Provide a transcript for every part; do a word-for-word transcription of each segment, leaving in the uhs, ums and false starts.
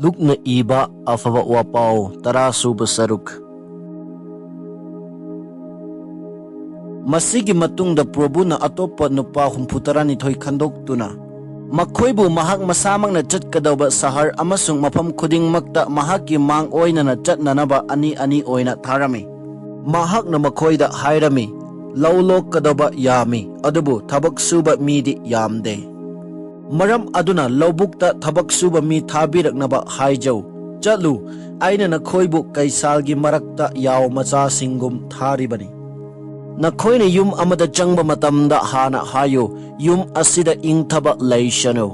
ꯂꯨꯛꯅ ꯏꯕ ꯑꯐꯕ ꯋꯥꯄꯥꯎ, ꯇꯔꯥ ꯁꯨꯕ ꯁꯔꯨꯛ꯫ ꯃꯁꯤꯒꯤ ꯃꯇꯨꯡꯗ ꯄ꯭ꯔꯚꯨꯅ ꯑꯇꯣꯞꯄ ꯅꯨꯄꯥ ꯍꯨꯝꯐꯨ ꯇꯔꯥꯅꯤꯊꯣꯏ ꯈꯟꯗꯣꯛꯇꯨꯅ, ꯃꯈꯣꯏꯕꯨ ꯃꯍꯥꯛ ꯃꯁꯥꯃꯛꯅ ꯆꯠꯀꯗꯧꯕ ꯁꯍꯔ ꯑꯃꯁꯨꯡ ꯃꯐꯝ ꯈꯨꯗꯤꯡꯃꯛꯇ ꯃꯍꯥꯛꯀꯤ ꯃꯥꯡ ꯑꯣꯏꯅꯅ ꯆꯠꯅꯅꯕ ꯑꯅꯤ ꯑꯅꯤ ꯑꯣꯏꯅ ꯊꯥꯔꯝꯃꯤ꯫ ꯃꯍꯥꯛꯅ ꯃꯈꯣꯏꯗ ꯍꯥꯏꯔꯝꯃꯤ, "ꯂꯧ ꯂꯣꯛꯀꯗꯧꯕ ꯌꯥꯝꯃꯤ, ꯑꯗꯨꯕꯨ ꯊꯕꯛ ꯁꯨꯕ ꯃꯤꯗꯤ ꯌꯥꯝꯗꯦ꯫ ꯃꯔꯝ ꯑꯗꯨꯅ ꯂꯧꯕꯨꯛꯇ ꯊꯕꯛ ꯁꯨꯕ ꯃꯤ ꯊꯥꯕꯤꯔꯛꯅꯕ ꯍꯥꯏꯖꯧ꯫ ꯆꯠꯂꯨ, ꯑꯩꯅ ꯅꯈꯣꯏꯕꯨ ꯀꯩꯁꯥꯜꯒꯤ ꯃꯔꯛꯇ ꯌꯥꯎ ꯃꯆꯥꯁꯤꯡꯒꯨꯝ ꯊꯥꯔꯤꯕꯅꯤ꯫ ꯅꯈꯣꯏꯅ ꯌꯨꯝ ꯑꯃꯗ ꯆꯪꯕ ꯃꯇꯝꯗ ꯍꯥꯟꯅ ꯍꯥꯏꯌꯨ, 'ꯌꯨꯝ ꯑꯁꯤꯗ ꯏꯪꯊꯕ ꯂꯩꯁꯅꯨ.'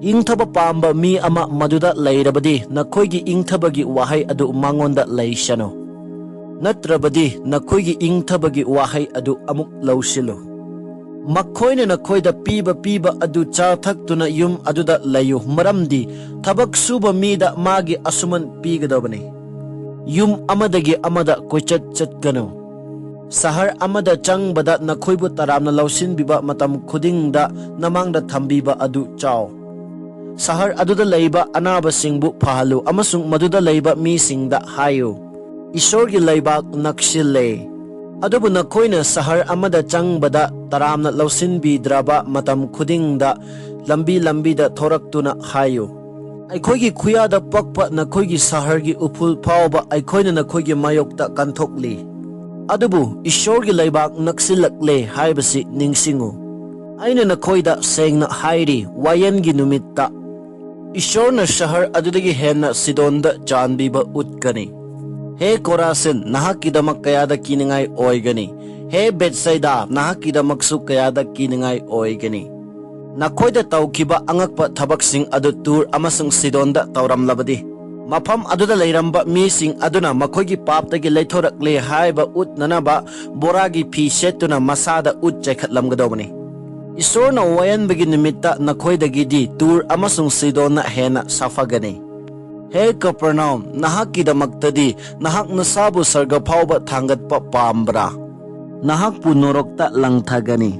ꯏꯪꯊꯕ ꯄꯥꯝꯕ ꯃꯤ ꯑꯃ ꯃꯗꯨꯗ ꯂꯩꯔꯕꯗꯤ, ꯅꯈꯣꯏꯒꯤ ꯏꯪꯊꯕꯒꯤ ꯋꯥꯍꯩ ꯑꯗꯨ ꯃꯉꯣꯟꯗ ꯂꯩꯁꯅꯨ꯫ ꯅꯠꯇ꯭ꯔꯕꯗꯤ, ꯅꯈꯣꯏꯒꯤ ꯏꯪꯊꯕꯒꯤ ꯋꯥꯍꯩ ꯑꯗꯨ ꯑꯃꯨꯛ ꯂꯧꯁꯤꯜꯂꯨ꯫ ꯃꯈꯣꯏꯅ ꯅꯈꯣꯏꯗ ꯄꯤꯕ ꯄꯤꯕ ꯑꯗꯨ ꯆꯥ ꯊꯛꯇꯨꯅ ꯌꯨꯝ ꯑꯗꯨꯗ ꯂꯩꯌꯨ, ꯃꯔꯝꯗꯤ ꯊꯕꯛ ꯁꯨꯕ ꯃꯤꯗ ꯃꯥꯒꯤ ꯑꯁꯨꯃꯟ ꯄꯤꯒꯗꯕꯅꯤ꯫ ꯌꯨꯝ ꯑꯃꯗꯒꯤ ꯑꯃꯗ ꯀꯣꯏꯆꯠ ꯆꯠꯀꯅꯨ꯫ ꯁꯍꯔ ꯑꯃꯗ ꯆꯪꯕꯗ ꯅꯈꯣꯏꯕꯨ ꯇꯔꯥꯝꯅ ꯂꯧꯁꯤꯟꯕꯤꯕ ꯃꯇꯝ ꯈꯨꯗꯤꯡꯗ ꯅꯃꯥꯡꯗ ꯊꯝꯕꯤꯕ ꯑꯗꯨ ꯆꯥꯎ꯫ ꯁꯍꯔ ꯑꯗꯨꯗ ꯂꯩꯕ ꯑꯅꯥꯕꯁꯤꯡꯕꯨ ꯐꯍꯜꯂꯨ ꯑꯃꯁꯨꯡ ꯃꯗꯨꯗ ꯂꯩꯕ ꯃꯤꯁꯤꯡꯗ ꯍꯥꯏꯌꯨ, "ꯏꯁꯣꯔꯒꯤ ꯂꯩꯕꯥꯛ ꯅꯛꯁꯤꯜꯂꯦ"꯫ ꯑꯗꯨꯕꯨ ꯅꯈꯣꯏꯅ ꯁꯍꯔ ꯑꯃꯗ ꯆꯪꯕꯗ ꯇꯔꯥꯝꯅ ꯂꯧꯁꯤꯟꯕꯤꯗ꯭ꯔꯕ ꯃꯇꯝ ꯈꯨꯗꯤꯡꯗ ꯂꯝꯕꯤ ꯂꯝꯕꯤꯗ ꯊꯣꯔꯛꯇꯨꯅ ꯍꯥꯏꯌꯨ, "ꯑꯩꯈꯣꯏꯒꯤ ꯈꯨꯌꯥꯗ ꯄꯛꯄ ꯅꯈꯣꯏꯒꯤ ꯁꯍꯔꯒꯤ ꯎꯐꯨꯜ ꯐꯥꯎꯕ ꯑꯩꯈꯣꯏꯅ ꯅꯈꯣꯏꯒꯤ ꯃꯥꯌꯣꯛꯇ ꯀꯟꯊꯣꯛꯂꯤ"꯫ ꯑꯗꯨꯕꯨ ꯏꯁꯣꯔꯒꯤ ꯂꯩꯕꯥꯛ ꯅꯛꯁꯤꯜꯂꯛꯂꯦ ꯍꯥꯏꯕꯁꯤ ꯅꯤꯡꯁꯤꯡꯉꯨ꯫ ꯑꯩꯅ ꯅꯈꯣꯏꯗ ꯁꯦꯡꯅ ꯍꯥꯏꯔꯤ, ꯋꯥꯌꯦꯟꯒꯤ ꯅꯨꯃꯤꯠꯇ ꯏꯁꯣꯔꯅ ꯁꯍꯔ ꯑꯗꯨꯗꯒꯤ ꯍꯦꯟꯅ ꯁꯤꯗꯣꯟꯗ ꯆꯥꯟꯕꯤꯕ ꯎꯠꯀꯅꯤ꯫ ꯍꯦ ꯀꯣꯔꯥꯁꯤꯟ, ꯅꯍꯥꯛꯀꯤꯗꯃꯛ ꯀꯌꯥꯗ ꯀꯤꯅꯤꯡꯉꯥꯏ ꯑꯣꯏꯒꯅꯤ! ꯍꯦ ꯕꯦꯠꯁꯥꯏꯗꯥ, ꯅꯍꯥꯛꯀꯤꯗꯃꯛꯁꯨ ꯀꯌꯥꯗ ꯀꯤꯅꯤꯡꯉꯥꯏ ꯑꯣꯏꯒꯅꯤ! ꯅꯈꯣꯏꯗ ꯇꯧꯈꯤꯕ ꯑꯉꯛꯄ ꯊꯕꯛꯁꯤꯡ ꯑꯗꯨ ꯇꯨꯔ ꯑꯃꯁꯨꯡ ꯁꯤꯗꯣꯟꯗ ꯇꯧꯔꯝꯂꯕꯗꯤ, ꯃꯐꯝ ꯑꯗꯨꯗ ꯂꯩꯔꯝꯕ ꯃꯤꯁꯤꯡ ꯑꯗꯨꯅ ꯃꯈꯣꯏꯒꯤ ꯄꯥꯞꯇꯒꯤ ꯂꯩꯊꯣꯔꯛꯂꯦ ꯍꯥꯏꯕ ꯎꯠꯅꯅꯕ ꯕꯣꯔꯥꯒꯤ ꯐꯤ ꯁꯦꯠꯇꯨꯅ ꯃꯁꯥꯗ ꯎꯠ ꯆꯥꯏꯈꯠꯂꯝꯒꯗꯧꯕꯅꯤ꯫ ꯏꯁꯣꯔꯅ ꯋꯥꯌꯦꯟꯕꯒꯤ ꯅꯨꯃꯤꯠꯇ ꯅꯈꯣꯏꯗꯒꯤꯗꯤ ꯇꯨꯔ ꯑꯃꯁꯨꯡ ꯁꯤꯗꯣꯟꯅ ꯍꯦꯟꯅ ꯁꯥꯐꯒꯅꯤ꯫ ꯍꯦ ꯀꯄꯔꯅꯥꯎꯝ, ꯅꯍꯥꯛꯀꯤꯗꯃꯛꯇꯗꯤ ꯅꯍꯥꯛ ꯅꯁꯥꯕꯨ ꯁꯔꯒ ꯐꯥꯎꯕ ꯊꯥꯡꯒꯠꯄ ꯄꯥꯝꯕ꯭ꯔꯥ? ꯅꯍꯥꯛꯄꯨ ꯅꯣꯔꯣꯛꯇ ꯂꯪꯊꯒꯅꯤ꯫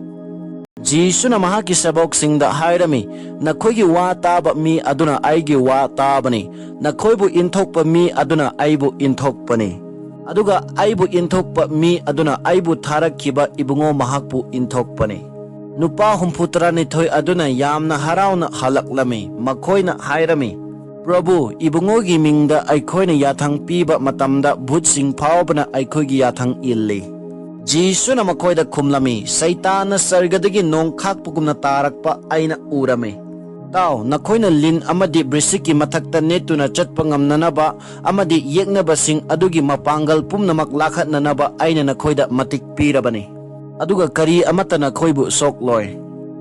ꯖꯤꯁꯨꯅ ꯃꯍꯥꯛꯀꯤ ꯁꯦꯕꯣꯛꯁꯤꯡꯗ ꯍꯥꯏꯔꯝꯃꯤ, "ꯅꯈꯣꯏꯒꯤ ꯋꯥ ꯇꯥꯕ ꯃꯤ ꯑꯗꯨꯅ ꯑꯩꯒꯤ ꯋꯥ ꯇꯥꯕꯅꯤ, ꯅꯈꯣꯏꯕꯨ ꯏꯟꯊꯣꯛꯄ ꯃꯤ ꯑꯗꯨꯅ ꯑꯩꯕꯨ ꯏꯟꯊꯣꯛꯄꯅꯤ, ꯑꯗꯨꯒ ꯑꯩꯕꯨ ꯏꯟꯊꯣꯛꯄ ꯃꯤ ꯑꯗꯨꯅ ꯑꯩꯕꯨ ꯊꯥꯔꯛꯈꯤꯕ ꯏꯕꯨꯡꯉꯣ ꯃꯍꯥꯛꯄꯨ ꯏꯟꯊꯣꯛꯄꯅꯤ"꯫ ꯅꯨꯄꯥ ꯍꯨꯝꯐꯨ ꯇꯔꯥꯅꯤꯊꯣꯏ ꯑꯗꯨꯅ ꯌꯥꯝꯅ ꯍꯔꯥꯎꯅ ꯍꯜꯂꯛꯂꯝꯃꯤ꯫ ꯃꯈꯣꯏꯅ ꯍꯥꯏꯔꯝꯃꯤ, "ꯄ꯭ꯔꯚꯨ, ꯏꯕꯨꯡꯉꯣꯒꯤ ꯃꯤꯡꯗ ꯑꯩꯈꯣꯏꯅ ꯌꯥꯊꯪ ꯄꯤꯕ ꯃꯇꯝꯗ ꯚꯨꯠꯁꯤꯡ ꯐꯥꯎꯕꯅ ꯑꯩꯈꯣꯏꯒꯤ ꯌꯥꯊꯪ ꯏꯜꯂꯤ"꯫ ꯖꯤꯁꯨꯅ ꯃꯈꯣꯏꯗ ꯈꯨꯝꯂꯝꯃꯤ, "ꯁꯩꯇꯥꯟꯅ ꯁꯔꯒꯗꯒꯤ ꯅꯣꯡ ꯈꯥꯛꯄꯒꯨꯝꯅ ꯇꯥꯔꯛꯄ ꯑꯩꯅ ꯎꯔꯝꯃꯤ꯫ ꯇꯥꯎ, ꯅꯈꯣꯏꯅ ꯂꯤꯟ ꯑꯃꯗꯤ ꯕ꯭ꯔꯤꯁꯤꯛꯀꯤ ꯃꯊꯛꯇ ꯅꯦꯠꯇꯨꯅ ꯆꯠꯄ ꯉꯝꯅꯅꯕ ꯑꯃꯗꯤ ꯌꯦꯛꯅꯕꯁꯤꯡ ꯑꯗꯨꯒꯤ ꯃꯄꯥꯡꯒꯜ ꯄꯨꯝꯅꯃꯛ ꯂꯥꯈꯠꯅꯅꯕ ꯑꯩꯅ ꯅꯈꯣꯏꯗ ꯃꯇꯤꯛ ꯄꯤꯔꯕꯅꯤ꯫ ꯑꯗꯨꯒ ꯀꯔꯤ ꯑꯃꯠꯇ ꯅꯈꯣꯏꯕꯨ ꯁꯣꯛꯂꯣꯏ꯫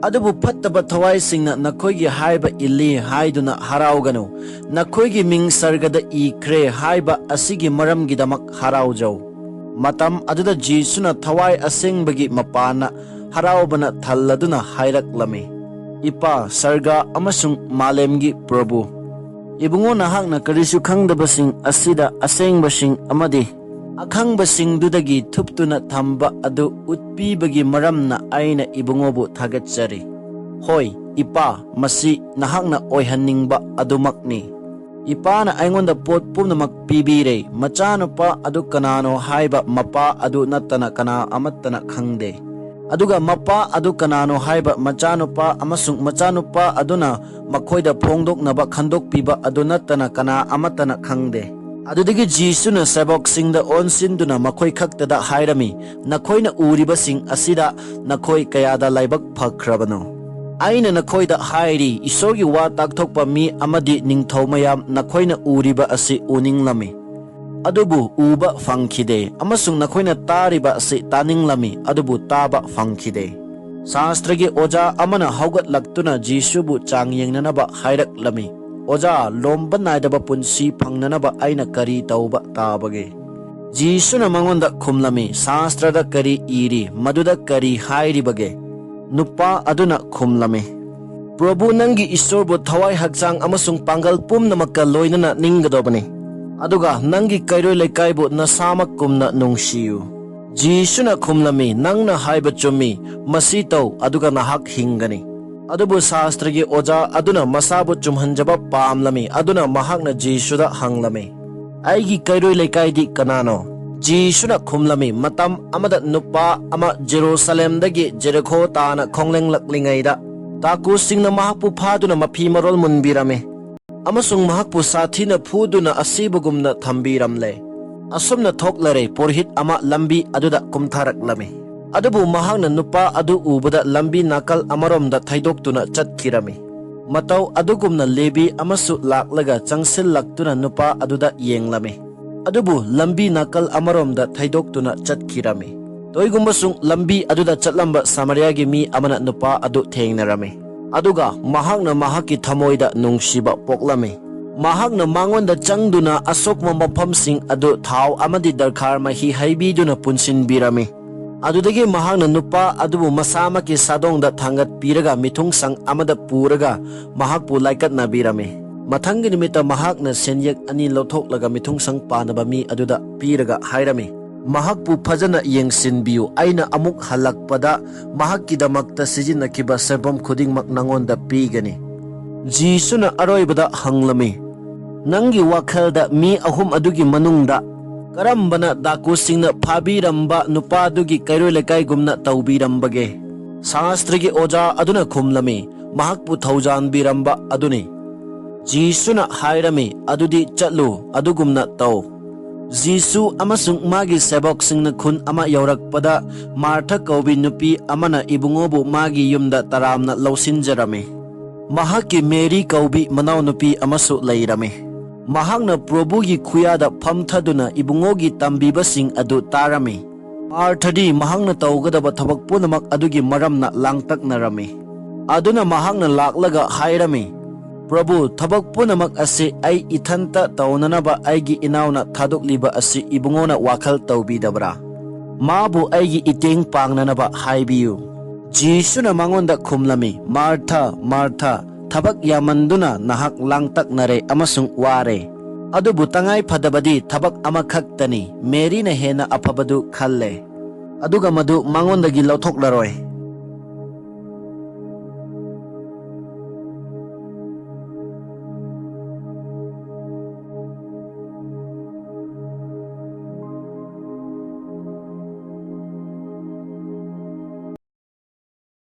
ꯑꯗꯨꯕꯨ ꯐꯠꯇꯕ ꯊꯋꯥꯏꯁꯤꯡꯅ ꯅꯈꯣꯏꯒꯤ ꯍꯥꯏꯕ ꯏꯜꯂꯤ ꯍꯥꯏꯗꯨꯅ ꯍꯔꯥꯎꯒꯅꯨ꯫ ꯅꯈꯣꯏꯒꯤ ꯃꯤꯡ ꯁꯔꯒꯗ ꯏꯈ꯭ꯔꯦ ꯍꯥꯏꯕ ꯑꯁꯤꯒꯤ ꯃꯔꯝꯒꯤꯗꯃꯛ ꯍꯔꯥꯎꯖꯧ"꯫ ꯃꯇꯝ ꯑꯗꯨꯗ ꯖꯤꯁꯨꯅ ꯊꯋꯥꯏ ꯑꯁꯦꯡꯕꯒꯤ ꯃꯄꯥꯟꯅ ꯍꯔꯥꯎꯕꯅ ꯊꯜꯂꯗꯨꯅ ꯍꯥꯏꯔꯛꯂꯝꯃꯤ, "ꯏꯄꯥ, ꯁꯔꯒ ꯑꯃꯁꯨꯡ ꯃꯥꯂꯦꯝꯒꯤ ꯄ꯭ꯔꯚꯨ, ꯏꯕꯨꯡꯉꯣ, ꯅꯍꯥꯛꯅ ꯀꯔꯤꯁꯨ ꯈꯪꯗꯕꯁꯤꯡ ꯑꯁꯤꯗ ꯑꯁꯦꯡꯕꯁꯤꯡ ꯑꯃꯗꯤ ꯑꯈꯪꯕꯁꯤꯡꯗꯨꯗꯒꯤ ꯊꯨꯞꯇꯨꯅ ꯊꯝꯕ ꯑꯗꯨ ꯎꯠꯄꯤꯕꯒꯤ ꯃꯔꯝꯅ ꯑꯩꯅ ꯏꯕꯨꯡꯉꯣꯕꯨ ꯊꯥꯒꯠꯆꯔꯤ꯫ ꯍꯣꯏ, ꯏꯄꯥ, ꯃꯁꯤ ꯅꯍꯥꯛꯅ ꯑꯣꯏꯍꯟꯅꯤꯡꯕ ꯑꯗꯨꯃꯛꯅꯤ꯫ ꯏꯄꯥꯅ ꯑꯩꯉꯣꯟꯗ ꯄꯣꯠ ꯄꯨꯝꯅꯃꯛ ꯄꯤꯕꯤꯔꯦ꯫ ꯃꯆꯥꯅꯨꯄꯥ ꯑꯗꯨ ꯀꯅꯥꯅꯣ ꯍꯥꯏꯕ ꯃꯄꯥ ꯑꯗꯨ ꯅꯠꯇꯅ ꯀꯅꯥ ꯑꯃꯠꯇꯅ ꯈꯪꯗꯦ꯫ ꯑꯗꯨꯒ ꯃꯄꯥ ꯑꯗꯨ ꯀꯅꯥꯅꯣ ꯍꯥꯏꯕ ꯃꯆꯥꯅꯨꯄꯥ ꯑꯃꯁꯨꯡ ꯃꯆꯥꯅꯨꯄꯥ ꯑꯗꯨꯅ ꯃꯈꯣꯏꯗ ꯐꯣꯡꯗꯣꯛꯅꯕ ꯈꯟꯗꯣꯛꯄꯤꯕ ꯑꯗꯨ ꯅꯠꯇꯅ ꯀꯅꯥ ꯑꯃꯠꯇꯅ ꯈꯪꯗꯦ"꯫ ꯑꯗꯨꯗꯒꯤ ꯖꯤꯁꯨꯅ ꯁꯦꯕꯣꯛꯁꯤꯡꯗ ꯑꯣꯟꯁꯤꯟꯗꯨꯅ ꯃꯈꯣꯏ ꯈꯛꯇꯗ ꯍꯥꯏꯔꯝꯃꯤ, "ꯅꯈꯣꯏꯅ ꯎꯔꯤꯕꯁꯤꯡ ꯑꯁꯤꯗ ꯅꯈꯣꯏ ꯀꯌꯥꯗ ꯂꯥꯏꯕꯛ ꯐꯈ꯭ꯔꯕꯅꯣ? ꯑꯩꯅ ꯅꯈꯣꯏꯗ ꯍꯥꯏꯔꯤ, ꯏꯁꯣꯔꯒꯤ ꯋꯥ ꯇꯥꯛꯊꯣꯛꯄ ꯃꯤ ꯑꯃꯗꯤ ꯅꯤꯡꯊꯧ ꯃꯌꯥꯝ ꯅꯈꯣꯏꯅ ꯎꯔꯤꯕ ꯑꯁꯤ ꯎꯅꯤꯡꯂꯝꯃꯤ, ꯑꯗꯨꯕꯨ ꯎꯕ ꯐꯪꯈꯤꯗꯦ, ꯑꯃꯁꯨꯡ ꯅꯈꯣꯏꯅ ꯇꯥꯔꯤꯕ ꯑꯁꯤ ꯇꯥꯅꯤꯡꯂꯝꯃꯤ, ꯑꯗꯨꯕꯨ ꯇꯥꯕ ꯐꯪꯈꯤꯗꯦ"꯫ ꯁꯥꯁꯇ꯭ꯔꯒꯤ ꯑꯣꯖꯥ ꯑꯃꯅ ꯍꯧꯒꯠꯂꯛꯇꯨꯅ ꯖꯤꯁꯨꯕꯨ ꯆꯥꯡ ꯌꯦꯡꯅꯅꯕ ꯍꯥꯏꯔꯛꯂꯝꯃꯤ, "ꯑꯣꯖꯥ, ꯂꯣꯝꯕ ꯅꯥꯏꯗꯕ ꯄꯨꯟꯁꯤ ꯐꯪꯅꯅꯕ ꯑꯩꯅ ꯀꯔꯤ ꯇꯧꯕ ꯇꯥꯕꯒꯦ?" ꯖꯤꯁꯨꯅ ꯃꯉꯣꯟꯗ ꯈꯨꯝꯂꯝꯃꯤ, "ꯁꯥꯁꯇ꯭ꯔꯗ ꯀꯔꯤ ꯏꯔꯤ? ꯃꯗꯨꯗ ꯀꯔꯤ ꯍꯥꯏꯔꯤꯕꯒꯦ?" ꯅꯨꯄꯥ ꯑꯗꯨꯅ ꯈꯨꯝꯂꯝꯃꯤ, "ꯄ꯭ꯔꯚꯨ, ꯅꯪꯒꯤ ꯏꯁꯣꯔꯕꯨ ꯊꯋꯥꯏ, ꯍꯛꯆꯥꯡ ꯑꯃꯁꯨꯡ ꯄꯥꯡꯒꯜ ꯄꯨꯝꯅꯃꯛꯀ ꯂꯣꯏꯅꯅ ꯅꯤꯡꯒꯗꯧꯕꯅꯤ, ꯑꯗꯨꯒ ꯅꯪꯒꯤ ꯀꯩꯔꯣꯏ ꯂꯩꯀꯥꯏꯕꯨ ꯅꯁꯥꯃꯛꯀꯨꯝꯅ ꯅꯨꯡꯁꯤꯌꯨ"꯫ ꯖꯤꯁꯨꯅ ꯈꯨꯝꯂꯝꯃꯤ, "ꯅꯪꯅ ꯍꯥꯏꯕ ꯆꯨꯝꯃꯤ, ꯃꯁꯤ ꯇꯧ, ꯑꯗꯨꯒ ꯅꯍꯥꯛ ꯍꯤꯡꯒꯅꯤ꯫" ꯑꯗꯨꯕꯨ ꯁꯥꯁꯇ꯭ꯔꯒꯤ ꯑꯣꯖꯥ ꯑꯗꯨꯅ ꯃꯁꯥꯕꯨ ꯆꯨꯝꯍꯟꯖꯕ ꯄꯥꯝꯂꯝꯃꯤ, ꯑꯗꯨꯅ ꯃꯍꯥꯛꯅ ꯖꯤꯁꯨꯗ ꯍꯪꯂꯝꯃꯤ, "ꯑꯩꯒꯤ ꯀꯩꯔꯣꯏ ꯂꯩꯀꯥꯏꯗꯤ ꯀꯅꯥꯅꯣ?" ꯖꯤꯁꯨꯅ ꯈꯨꯝꯂꯝꯃꯤ, "ꯃꯇꯝ ꯑꯃꯗ ꯅꯨꯄꯥ ꯑꯃ ꯖꯦꯔꯨꯁꯥꯂꯦꯝꯗꯒꯤ ꯖꯦꯔꯤꯈꯣ ꯇꯥꯅ ꯈꯣꯡꯂꯦꯡꯂꯛꯂꯤꯉꯩꯗ, ꯗꯥꯀꯨꯁꯤꯡꯅ ꯃꯍꯥꯛꯄꯨ ꯐꯥꯗꯨꯅ ꯃꯐꯤ ꯃꯔꯣꯜ ꯃꯨꯟꯕꯤꯔꯝꯃꯤ ꯑꯃꯁꯨꯡ ꯃꯍꯥꯛꯄꯨ ꯁꯥꯊꯤꯅ ꯐꯨꯗꯨꯅ ꯑꯁꯤꯕꯒꯨꯝꯅ ꯊꯝꯕꯤꯔꯝꯂꯦ꯫ ꯑꯁꯨꯝꯅ ꯊꯣꯛꯂꯔꯦ, ꯄꯨꯔꯣꯍꯤꯠ ꯑꯃ ꯂꯝꯕꯤ ꯑꯗꯨꯗ ꯀꯨꯝꯊꯔꯛꯂꯝꯃꯤ꯫ ꯑꯗꯨꯕꯨ ꯃꯍꯥꯛꯅ ꯅꯨꯄꯥ ꯑꯗꯨ ꯎꯕꯗ ꯂꯝꯕꯤ ꯅꯥꯀꯜ ꯑꯃꯔꯣꯝꯗ ꯊꯩꯗꯣꯛꯇꯨꯅ ꯆꯠꯈꯤꯔꯝꯃꯤ꯫ ꯃꯇꯧ ꯑꯗꯨꯒꯨꯝꯅ ꯂꯦꯕꯤ ꯑꯃꯁꯨ ꯂꯥꯛꯂꯒ ꯆꯪꯁꯤꯜꯂꯛꯇꯨꯅ ꯅꯨꯄꯥ ꯑꯗꯨꯗ ꯌꯦꯡꯂꯝꯃꯤ꯫ ꯑꯗꯨꯕꯨ ꯂꯝꯕꯤ ꯅꯥꯀꯜ ꯑꯃꯔꯣꯝꯗ ꯊꯩꯗꯣꯛꯇꯨꯅ ꯆꯠꯈꯤꯔꯝꯃꯤ꯫ ꯇꯣꯏꯒꯨꯝꯕꯁꯨꯡ ꯂꯝꯕꯤ ꯑꯗꯨꯗ ꯆꯠꯂꯝꯕ ꯁꯥꯃꯔꯤꯌꯥꯒꯤ ꯃꯤ ꯑꯃꯅ ꯅꯨꯄꯥ ꯑꯗꯨ ꯊꯦꯡꯅꯔꯝꯃꯤ꯫ ꯑꯗꯨꯒ ꯃꯍꯥꯛꯅ ꯃꯍꯥꯛꯀꯤ ꯊꯃꯣꯏꯗ ꯅꯨꯡꯁꯤꯕ ꯄꯣꯛꯂꯝꯃꯤ꯫ ꯃꯍꯥꯛꯅ ꯃꯉꯣꯟꯗ ꯆꯪꯗꯨꯅ ꯑꯁꯣꯛꯄ ꯃꯐꯝꯁꯤꯡ ꯑꯗꯨ ꯊꯥꯎ ꯑꯃꯗꯤ ꯗꯔꯈꯥꯔ ꯃꯍꯤ ꯍꯩꯕꯤꯗꯨꯅ ꯄꯨꯟꯁꯤꯟꯕꯤꯔꯝꯃꯤ꯫ ꯑꯗꯨꯗꯒꯤ ꯃꯍꯥꯛꯅ ꯅꯨꯄꯥ ꯑꯗꯨꯕꯨ ꯃꯁꯥꯃꯛꯀꯤ ꯁꯥꯗꯣꯡꯗ ꯊꯥꯡꯒꯠꯄꯤꯔꯒ ꯃꯤꯊꯨꯡꯁꯪ ꯑꯃꯗ ꯄꯨꯔꯒ ꯃꯍꯥꯛꯄꯨ ꯂꯥꯏꯀꯠꯅꯕꯤꯔꯝꯃꯤ꯫ ꯃꯊꯪꯒꯤ ꯅꯨꯃꯤꯠꯇ ꯃꯍꯥꯛꯅ ꯁꯦꯟꯌꯦꯛ ꯑꯅꯤ ꯂꯧꯊꯣꯛꯂꯒ ꯃꯤꯊꯨꯡꯁꯪ ꯄꯥꯟꯅꯕ ꯃꯤ ꯑꯗꯨꯗ ꯄꯤꯔꯒ ꯍꯥꯏꯔꯝꯃꯤ, "ꯃꯍꯥꯛꯄꯨ ꯐꯖꯅ ꯌꯦꯡꯁꯤꯟꯕꯤꯌꯨ꯫ ꯑꯩꯅ ꯑꯃꯨꯛ ꯍꯜꯂꯛꯄꯗ ꯃꯍꯥꯛꯀꯤꯗꯃꯛꯇ ꯁꯤꯖꯤꯟꯅꯈꯤꯕ ꯁꯦꯟꯐꯝ ꯈꯨꯗꯤꯡꯃꯛ ꯅꯉꯣꯟꯗ ꯄꯤꯒꯅꯤ꯫" ꯖꯤꯁꯨꯅ ꯑꯔꯣꯏꯕꯗ ꯍꯪꯂꯝꯃꯤ, "ꯅꯪꯒꯤ ꯋꯥꯈꯜꯗ ꯃꯤ ꯑꯍꯨꯝ ꯑꯗꯨꯒꯤ ꯃꯅꯨꯡꯗ ꯀꯔꯝꯕꯅ ꯗꯥꯀꯨꯁꯤꯡꯅ ꯐꯥꯕꯤꯔꯝꯕ ꯅꯨꯄꯥꯗꯨꯒꯤ ꯀꯩꯔꯣꯏ ꯂꯩꯀꯥꯏꯒꯨꯝꯅ ꯇꯧꯕꯤꯔꯝꯕꯒꯦ?" ꯁꯥꯁꯇ꯭ꯔꯒꯤ ꯑꯣꯖꯥ ꯑꯗꯨꯅ ꯈꯨꯝꯂꯝꯃꯤ, "ꯃꯍꯥꯛꯄꯨ ꯊꯧꯖꯥꯟꯕꯤꯔꯝꯕ ꯑꯗꯨꯅꯤ꯫" ꯖꯤꯁꯨꯅ ꯍꯥꯏꯔꯝꯃꯤ, "ꯑꯗꯨꯗꯤ ꯆꯠꯂꯨ, ꯑꯗꯨꯒꯨꯝꯅ ꯇꯧ꯫" ꯖꯤꯁꯨ ꯑꯃꯁꯨꯡ ꯃꯥꯒꯤ ꯁꯦꯕꯣꯛꯁꯤꯡꯅ ꯈꯨꯟ ꯑꯃ ꯌꯧꯔꯛꯄꯗ, ꯃꯥꯔꯊ ꯀꯧꯕꯤ ꯅꯨꯄꯤ ꯑꯃꯅ ꯏꯕꯨꯡꯉꯣꯕꯨ ꯃꯥꯒꯤ ꯌꯨꯝꯗ ꯇꯔꯥꯝꯅ ꯂꯧꯁꯤꯟꯖꯔꯝꯃꯤ꯫ ꯃꯍꯥꯛꯀꯤ ꯃꯦꯔꯤ ꯀꯧꯕꯤ ꯃꯅꯥꯎꯅꯨꯄꯤ ꯑꯃꯁꯨ ꯂꯩꯔꯝꯃꯤ꯫ ꯃꯍꯥꯛꯅ ꯄ꯭ꯔꯚꯨꯒꯤ ꯈꯨꯌꯥꯗ ꯐꯝꯊꯗꯨꯅ ꯏꯕꯨꯡꯉꯣꯒꯤ ꯇꯝꯕꯤꯕꯁꯤꯡ ꯑꯗꯨ ꯇꯥꯔꯝꯃꯤ꯫ ꯃꯥꯔꯊꯗꯤ ꯃꯍꯥꯛꯅ ꯇꯧꯒꯗꯕ ꯊꯕꯛ ꯄꯨꯝꯅꯃꯛ ꯑꯗꯨꯒꯤ ꯃꯔꯝꯅ ꯂꯥꯡꯇꯛꯅꯔꯝꯃꯤ꯫ ꯑꯗꯨꯅ ꯃꯍꯥꯛꯅ ꯂꯥꯛꯂꯒ ꯍꯥꯏꯔꯝꯃꯤ, "ꯄ꯭ꯔꯚꯨ, ꯊꯕꯛ ꯄꯨꯝꯅꯃꯛ ꯑꯁꯤ ꯑꯩ ꯏꯊꯟꯇ ꯇꯧꯅꯅꯕ ꯑꯩꯒꯤ ꯏꯅꯥꯎꯅ ꯊꯥꯗꯣꯛꯂꯤꯕ ꯑꯁꯤ ꯏꯕꯨꯡꯉꯣꯅ ꯋꯥꯈꯜ ꯇꯧꯕꯤꯗꯕ꯭ꯔꯥ? ꯃꯥꯕꯨ ꯑꯩꯒꯤ ꯏꯇꯦꯡ ꯄꯥꯡꯅꯅꯕ ꯍꯥꯏꯕꯤꯌꯨ꯫" ꯖꯤꯁꯨꯅ ꯃꯉꯣꯟꯗ ꯈꯨꯝꯂꯝꯃꯤ, "ꯃꯥꯔꯊ, ꯃꯥꯔꯊ, ꯊꯕꯛ ꯌꯥꯝꯃꯟꯗꯨꯅ ꯅꯍꯥꯛ ꯂꯥꯡꯇꯛꯅꯔꯦ ꯑꯃꯁꯨꯡ ꯋꯥꯔꯦ꯫ ꯑꯗꯨꯕꯨ ꯇꯉꯥꯏ ꯐꯗꯕꯗꯤ ꯊꯕꯛ ꯑꯃꯈꯛꯇꯅꯤ꯫ ꯃꯦꯔꯤꯅ ꯍꯦꯟꯅ ꯑꯐꯕꯗꯨ ꯈꯜꯂꯦ, ꯑꯗꯨꯒ ꯃꯗꯨ ꯃꯉꯣꯟꯗꯒꯤ ꯂꯧꯊꯣꯛꯂꯔꯣꯏ꯫